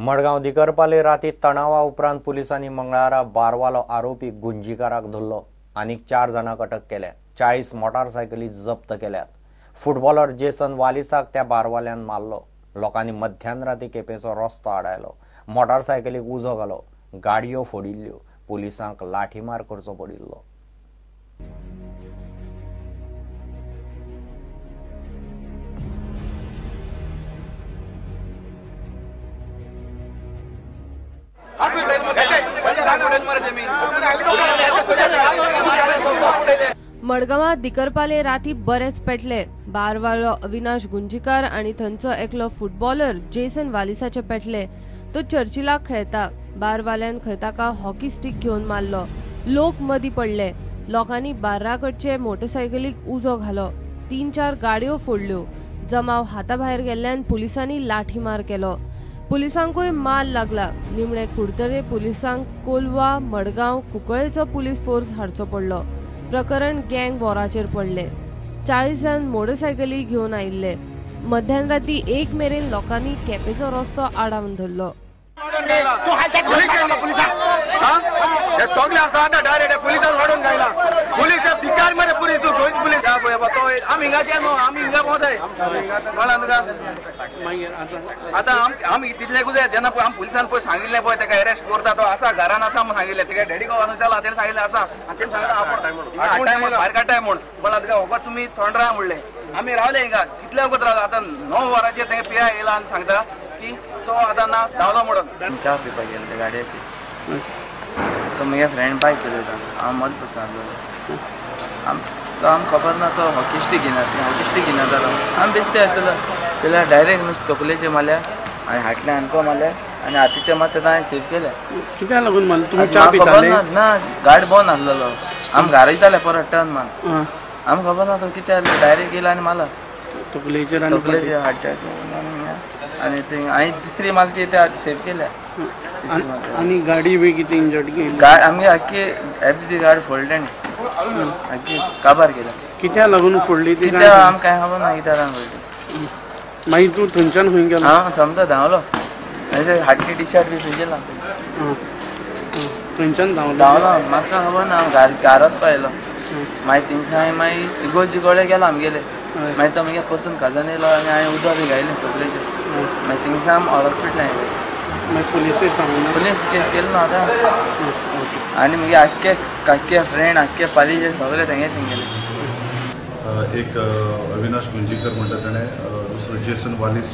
मडगांव दिकरपाले राती तणावा उपरांत पुलिसांनी मंगळारा बारवालो आरोपी गुंजीकाराक धरलो आनीक 4 जाणांक अटक केल्या. 40 मोटारसायकली जप्त केल्यात. फुटबॉलर जेसन वालिसाक त्या बारवाल्यान मारलो. लोकांनी मध्यान राती केपेंचो रस्तो आडायलो. मोटारसायकलीक उजो घालो. गाडयो फोडिल्ल्यो. पुलिसांक लाठीमार करचो पडिल्लो. मडगांवां दिकरपाले राती बरेच पेटले. बारवालो अविनाश गुंजीकार आनी थंयचो एकलो फुटबॉलर जेसन वालिसाचे पेटले. तो चर्चिलाक खेळता. बारवाल्यान खंय ताका हॉकी स्टीक घेवन मारलो. लोक मदीं पडले. लोकांनी बार्राकडचे मोटरसायकलीक उजो घालो. 3-4 गाडयो फोडल्यो. जमाव हाता भायर गेल्ल्यान पुलिसांनी लाठीमार केलो. पुलिसांकूय मार लागला. निमणे कुडतरे पुलिसांक कोलवा, मडगांव, कुंकळेचो पुलीस फोर्स हाडचो पडलो. प्रकरण गँग वॉराचेर पडले. 40 जाण मोटरसायकली घेवन आयिल्ले. मध्यान राती 1 मेरेन लोकांनी केपेचो रस्तो आडावन धरलो. आमी रावले हिंगा कितले वखत रावले. आतां 9 वरांचेर तेंगे पिया येयला आनी सांगता की तो आतां ना धांवलो म्हणून. च्या पिवपाक गेले गाडयेची. तो म्हगे फ्रेंड बायक चलयता. हांव मद बसलो. तो आमकां खबर ना तो हॉकी स्टीक घेना. हॉकी स्टीक घेना जालो आमी बेश्टे येतलो जाल्यार डायरेक्ट नुस्तें तकलेचेर मारल्या आनी हाटल्या आमकां मारल्या आनी हातीचे मात तेन्ना हांवें सेव केल्या. कित्याक लागून मारलें? तुमी च्या पिताले? खबर ना, गाडी बंद आसलेलो. आमी घरा येताले परत टर्न मार. आमकां खबर ना तो कितें जालें. डायरेक्ट येयला आनी मारला तकलेचेर. तकलेचेर हाडच्या आनी थंय हांवें तिसरी मारली ती सेव केल्या. आनी गाडी बी कितें इंजर्ड केली? गाडी आमगे आख्खी एफ ती गाडी फोडली आख्खी काबार केल्या. कित्याक लागून फोडली ती? कित्याक आमकां कांय खबर ना कित्याक लागून फोडली. मागीर तूं थंयच्यान खंय गेलो? हांव समजा धांवलो. हाडली टी शर्ट बी भिजयला. थंयच्यान धांवलो? धांवलो. म्हाका खबर ना. हांव घरा वचपा येयलो. मागीर थिंगसान हांवें मागीर इगोर्जी कडेन गेलो आमगेले. मागीर तो मागीर परतून कजन येयलो आनी हांवें उदक बी घायलें तकलेचेर. मागीर थिंगसान हॉस्पिटलान येयलें. मागीर पुलिसेक सांगूं? पुलीस केस केली ना आतां. आनी मागीर आख्खे आख्खे फ्रेंड आख्खे पालीचे सगळे थंय थंय गेले. एक अविनाश गुंजीकर म्हणटा तेणें, दुसरो जेसन वालिस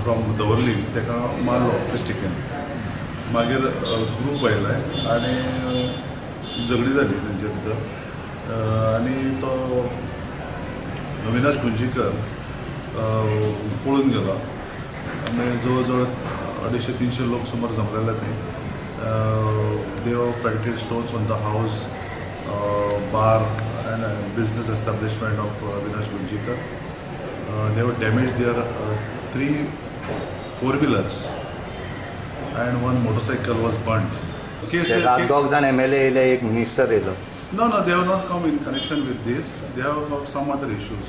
फ्रॉम दवर्ली ताका मारलो फिस्टिकेन. मागीर ग्रूप आयले आनी झगडी जाली तेंचे भितर आनी तो अविनाश गुंजीकर पळून गेलो. आनी जवळ जवळ 250-300 लोक सुमार जमलेले थंय. They have pelted stones on the house, bar and business establishment of Avinash Gunjikar. They have damage their 3 four-wheelers and 1 motorcycle was burnt. दोग जाण MLA येयले, एक मिनिस्टर येयलो. No, no, they have not come in connection with this. They have got some other issues.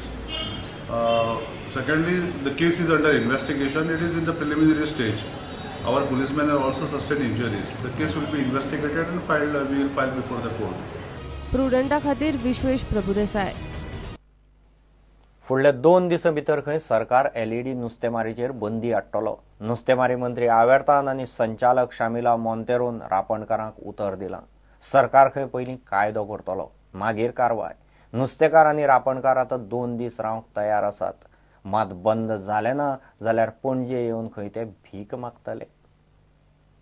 Secondly, the case is under investigation. It is in the preliminary stage. Our policemen have also sustained injuries. The case will be investigated and filed. We will file before the court. प्रुडंटा खातीर विश्वेश प्रभुदेसाय. फुडल्या 2 दिसां भितर खंय सरकार LED नुस्तेमारीचेर बंदी हाडटलो. नुस्तेमारी मंत्री आवेर्तान आनी संचालक शामिला मोंतेरोन रापणकारांक उतर दिलां. सरकार खंय पयलीं कायदो करतलो, मागीर कारवाय. नुस्तेकार आनी रापणकार आतां 2 दीस रावंक तयार आसात. मात बंद जालें ना जाल्यार पणजे येवन खंय ते भीक मागतले.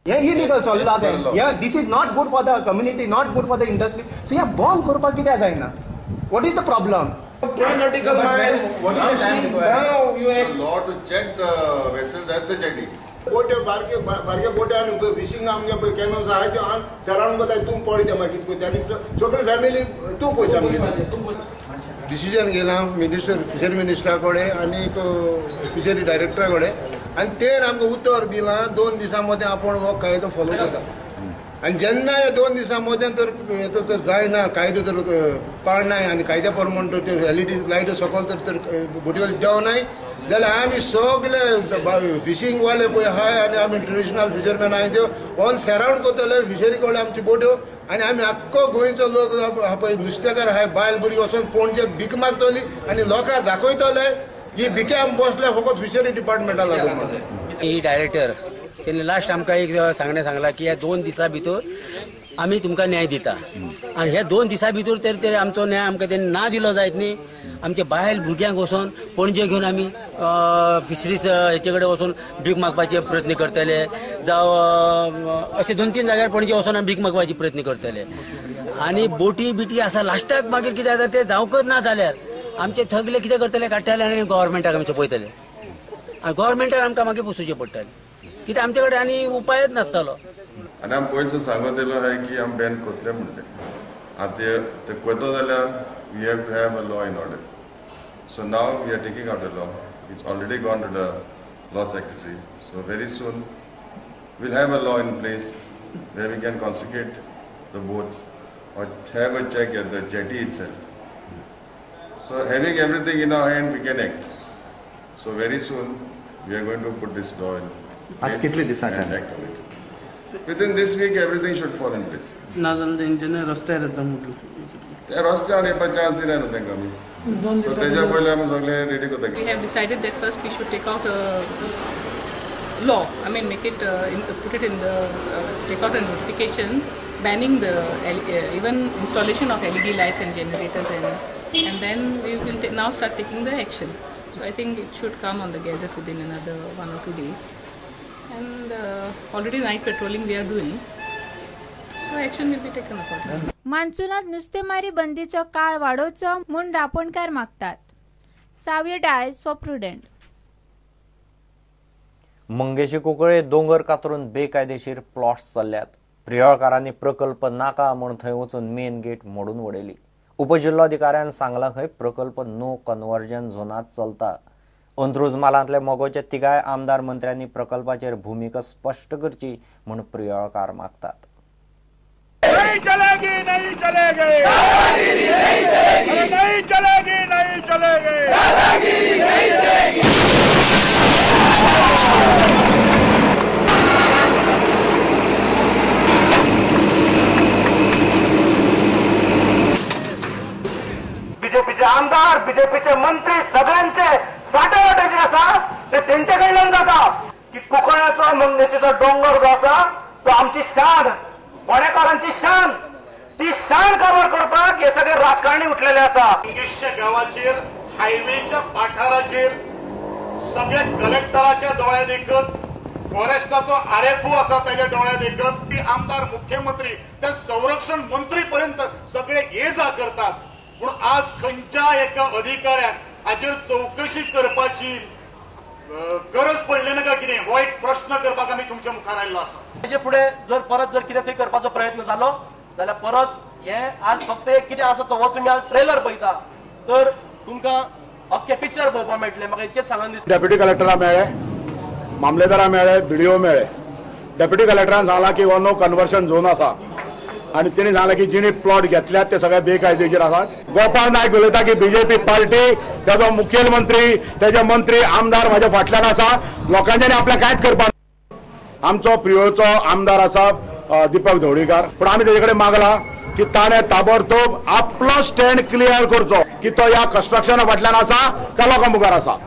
हे इलिगल चल्लां तें. This is not good for the community, not good for the industry. So हें बंद करपाक कित्याक जायना? What is the problem? 12 nautical mile. What is the time required? Now you have law to check the vessels at the jetty. बोटे बारके बारके बोटे आनी फिशींग आमगे पळय कॅनोस आहाय त्यो आनी सरावंड कोताय तूं पळय ते मागीर कितें आनी सगळी फॅमिली तूं पळय आमगे. डिसिजन घेयलां मिनिस्टर फिशरी मिनिस्टरा कडेन आनी फिशरी डायरेक्टरा कडेन आनी तें आमकां उतर दिलां 2 दिसां मदें आपूण हो कायदो फॉलो करता. आनी जेन्ना ह्या 2 दिसां मदें तर हेचो तर जायना कायदो तर पाळनाय आनी कायद्या प्रमाण तर त्यो एलईडी लायट सकयल तर बोटीवर देंवनाय जाल्यार आमी सगळे फिशींगवाले पळय आहाय आनी आमी ट्रेडिशनल फिशरमॅन आहाय त्यो ऑन सरावंड करतले फिशरी कडेन आमची बोट्यो आनी आमी आख्खो गोंयचो लोक पळय नुस्तेकार आहाय, बायल भुरगीं वचोन पणजे भीक मागतली आनी लोकांक दाखयतले ही भिके आमी बसले फकत फिशरी डिपार्टमेंटा लागून म्हणून. ही डायरेक्टर तेणी लास्ट आमकां एक सांगणें सांगलां की ह्या 2 दिसां भितर आमी तुमकां न्याय दिता आनी ह्या 2 दिसां भितर तर आमचो न्याय आमकां तेणी ना दिलो जायत न्ही, आमच्या बायल भुरग्यांक वचोन पणजे घेवन आमी फिशरीज हेचे कडेन वचोन भीक मागपाचे प्रयत्न करतले, जावं अशे 2-3 जाग्यार पणजे वचोन आमी भीक मागपाचे प्रयत्न करतले. आनी बोटी बिटी आसा लास्टाक मागीर कितें जाता तें जावंकच ना जाल्यार आमचे सगळे कितें करतले काडटले आनी गव्हर्मेंटाक आमचे पळयतले आनी गव्हर्मेंटाक आमकां मागीर पोसुचें पडटलें, कित्याक आमचे कडेन आनी उपायच नासतलो. आनी आमी पयलीं सांगत येयलो आहाय की आमी बॅन कोतले म्हणलें, आतां ते कोतो जाल्यार we have to have a law in order. So now we are taking out a law, it's already gone to the law secretary. So very soon we'll have a law in place where we can confiscate the boats or have a check at the jetty itself. So having everything in our hand, we can act. So very soon we are going to put this law in place and act on it. Within this week everything should fall in place. ना जाल्यार तेंच्यानी रस्त्यार येता म्हटलें, त्या रस्त्यार येवपाक chance दिना न्हू तांकां आमी, सो तेज्या पयलीं आमी सगळें रेडी करता. We have decided that first we should take out a law, I mean make it, put it in the, take out a notification banning the even installation of LED lights and generators, and then we will now start taking the action. So I think it should come on the gazette within another 1 or 2 days. And already night patrolling we are doing, so action will be taken accordingly. मान्सूनात नुस्तेमारी बंदीचो काळ वाडोवचो म्हूण रापोणकार मागतात. Savio Dias for Prudent. Mangeshi Cuncolim दोंगर कातरून बेकायदेशीर plots चल्ल्यात. प्रियोळकारांनी प्रकल्प नाका म्हूण थंय वचून मेन गेट मोडून उडयली. उपजिल्लोधिकाऱ्यान सांगलां खंय प्रकल्प नो कन्वर्जन झोनांत चलता. अंत्रुज म्हालांतले मगोचे तिगाय आमदार मंत्र्यांनी प्रकल्पाचेर भुमिका स्पश्ट करची म्हूण प्रियोळकार मागतात. नहीं चलेगी, नहीं चलेगी, नहीं चलेगी, नहीं चलेगी, नहीं चलेगी, नहीं चलेगी. बीजेपीचे आमदार, बीजेपीचे मंत्री सगळ्यांचे साठे वाटे जे आसा ते तेंचे कडल्यान जाता की कुंकळ्याचो मंगेशीचो डोंगर जो आसा तो आमची शान, फोंडेकारांची शान, ती शान कवर करपाक हे सगळे राजकारणी उठलेले आसा. मंगेशच्या गांवाचेर, हायवेच्या पाठाराचेर सगळे कलेक्टराच्या दोळ्या देखत, फॉरेस्टाचो आरएफओ आसा तेज्या दोळ्या देखत, ती आमदार, मुख्यमंत्री ते संरक्षण मंत्री पर्यंत सगळे ये जा करतात. पूण आज खंयच्या एका अधिकाऱ्याक हाचेर चवकशी करपाची गरज पडली ना काय कितें, हो एक प्रश्न करपाक आमी तुमच्या मुखार आयिल्लो आसा. तेजे फुडें जर परत जर कितें थंय करपाचो प्रयत्न जालो जाल्यार परत हे आज फक्त एक कितें आसा तो हो तुमी आज ट्रेलर पळयता तर तुमकां अख्खें पिक्चर पळोवपाक मेळटलें. म्हाका इतकेंच सांगन दिसता. डेप्युटी कलेक्टरा मेळ्ळे, मामलेदारा मेळ्ळे, बीडीओ मेळ्ळे. डेप्युटी कलेक्टरान सांगलां की हो नो कन्वर्शन झोन आसा आनी तेणी सांगलां की जिणी प्लॉट घेतल्यात ते सगळे बेकायदेशीर आसात. गोपाळ नायक उलयता की बीजेपी पार्टी, तेजो मुखेलमंत्री, तेजे मंत्री, आमदार म्हाज्या फाटल्यान आसा, लोकांच्यानी आपल्याक कांयच करपाक. आमचो प्रियोळचो आमदार आसा दीपक धवळीकार, पूण आमी तेजे कडेन मागला की ताणें ताबडतोब आपलो स्टँड क्लियर करचो की तो ह्या कन्स्ट्रक्शना फाटल्यान आसा काय लोकां मुखार आसा.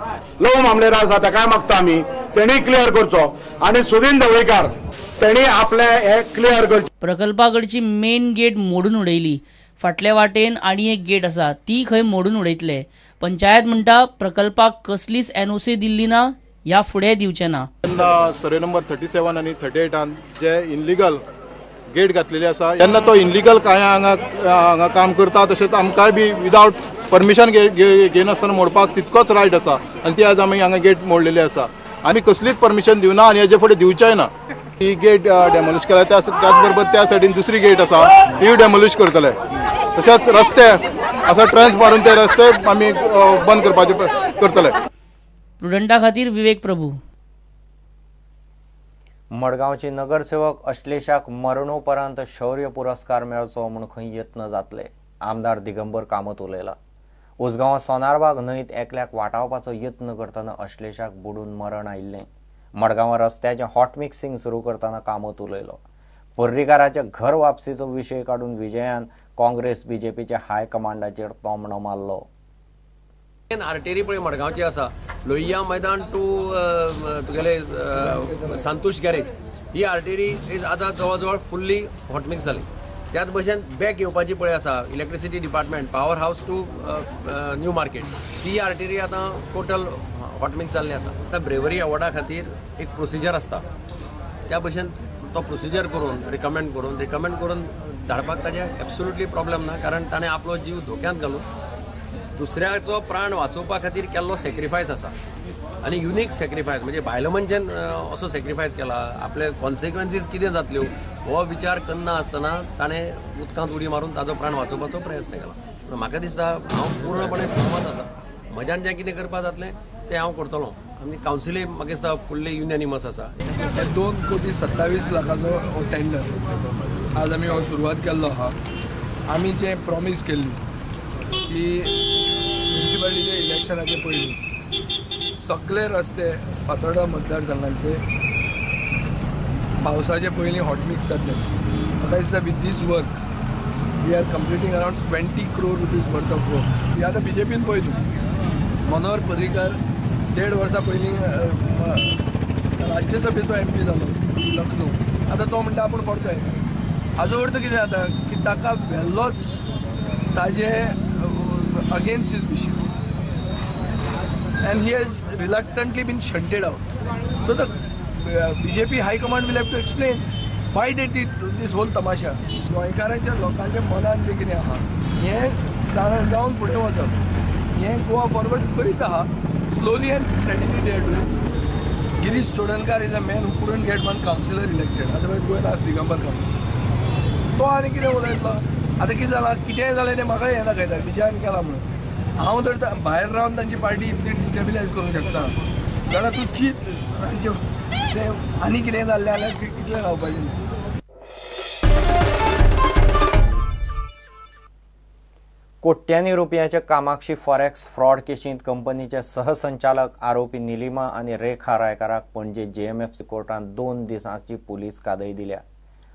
लोक मामलेदार आसा ताकाय मागता आमी तेणी क्लियर करचो आनी सुदीन धवळीकार तेणी आपले हे क्लियर करचें. प्रकल्पाकडची मेन गेट मोडून उडयली, फाटले वाटेन आनी एक गेट आसा ती खंय मोडून उडयतले. पंचायत म्हणटा प्रकल्पाक कसलीच एनओसी दिल्ली ना, ह्या फुडें दिवचे ना. सर्वे नंबर 37 आनी 38 जे इनलिगल गेट घातलेली आसा, जेन्ना तो इनलिगल काय हांगा हांगा काम करता तशेंच आमकांय बी विदावट परमिशन घेनासतना मोडपाक तितकोच रायट आसा आनी ती आज आमी हांगा गेट मोडलेली आसा. आमी कसलीच परमिशन दिवना आनी हेजे फुडें दिवचेय ना. ही गेट डेमोलिश केल्या त्याच बरोबर त्या सायडीन दुसरी गेट आसा तीय डेमोलिश करतले. तशेंच रस्ते आसा ट्रेंच मारून ते रस्ते आमी बंद करपाचे करतले. प्रुडंटा खातीर विवेक प्रभू. मडगांवची नगरसेवक अश्लेषाक मरणोपरांत शौर्य पुरस्कार मेळचो म्हूण खंय यत्न जातले, आमदार दिगंबर कामत उलयला. उसगांवां सोनारबाग न्हंयत एकल्याक वाटावपाचो यत्न करतना अश्लेशाक बुडून मरण आयिल्लें. मडगांवां रस्त्याचें हॉट मिक्सिंग सुरू करतना कामत उलयलो. पर्रीकाराच्या घर वापसीचो विशय काडून विजयान काँग्रेस बीजेपीच्या हायकमांडाचेर तोमणो मारलो. आर्टेरी पळय मडगांवची आसा, लोहिया मैदान टू तुगेले Santosh garage, he artery is आतां जवळ जवळ फुल्ली हॉटमिक्स जाली. त्याच भशेन बॅक येवपाची पळय आसा electricity department power house to new market, ती आर्टेरी आतां टोटल हॉटमिक्स जाल्ली आसा. आतां ब्रेवरी अवॉर्डा खातीर एक प्रोसिजर आसता, त्या भशेन तो प्रोसिजर करून रिकमेंड करून धाडपाक ताजे एब्सोल्युटली प्रॉब्लम ना, कारण ताणें आपलो जीव धोक्यांत घालून दुसऱ्याचो प्राण वाचोवपा खातीर केल्लो सॅक्रिफायस आसा आनी युनीक सॅक्रिफायस म्हणजे बायल मनशेन असो सॅक्रिफायस केला, आपले कॉन्सिक्वन्सीस कितें जातल्यो हो विचार करना आसतना ताणें उदकांत उडी मारून ताजो प्राण वाचोवपाचो प्रयत्न केला. पूण म्हाका दिसता हांव पूर्णपणे सहमत आसा, म्हज्यान जें कितें करपाक जातलें तें हांव करतलो. आनी कावन्सिलय म्हाका दिसता फुल्ली युनॅनिमस आसा. 2,27,00,000 हो टेंडर आज आमी हो सुरवात केल्लो आहा. आमी जें प्रॉमीस केल्ली की म्युनिसिपालिटीच्या इलेक्शनाचे पयलीं सगळे रस्ते फातोर्डा मतदारसंघांतले पावसाचे पयलीं हॉटमिक्स जातले. म्हाका दिसता with this work we are completing around 20 crore rupees worth of work. ही आतां बीजेपीन पळय तूं, मनोहर पर्रीकर 1.5 वर्सां पयलीं राज्यसभेचो एमपी जालो लखनौ, आतां तो म्हणटा आपूण परतो येता. हाजो अर्थ कितें जाता की ताका व्हेल्लोच ताजे against his wishes, and he has reluctantly been shunted out. So the BJP high command will have to explain why they did this whole tamasha. गोंयकारांच्या लोकांच्या मनान जें कितें आहा हें जावन फुडें वचप, हें गोवा फॉरवर्ड करीत आहा. Slowly and steadily they are doing. Girish Chodankar is a man who couldn't get one councillor elected, otherwise go and ask Digambar Kamat. तो आनी कितें उलयतलो आतां कितें जालां, कितेंय जालें तें म्हाका हें दाखयता विजयान केलां म्हणून. हांव जर भायर रावन तांची पार्टी इतली डिस्टेबिलायज करूंक शकता जाल्यार तूं चीत तांचे तें आनी कितें जाल्लें जाल्यार कितलें जावपाचें. कोट्यांनी रुपयाच्या कामाक्षी फॉरेक्स फ्रॉड केशींत कंपनीचे सहसंचालक आरोपी निलिमा आनी रेखा रायकाराक पणजे जेएमएफसी कोर्टान 2 दिसांची पुलीस कादय दिल्या.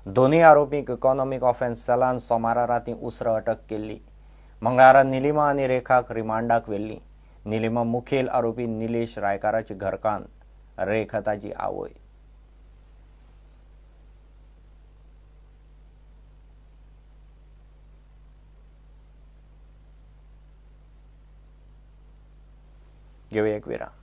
दोनूय आरोपींक इकॉनॉमीक ऑफेन्स सेलान सोमारा रातीं उसरां अटक केल्ली. मंगळारा निलिमा आनी रेखाक रिमांडाक व्हेल्ली. निलिमा मुखेल आरोपी निलेश रायकाराची घरकान्न, रेखा ताजी आवय. घेवया एक विराम.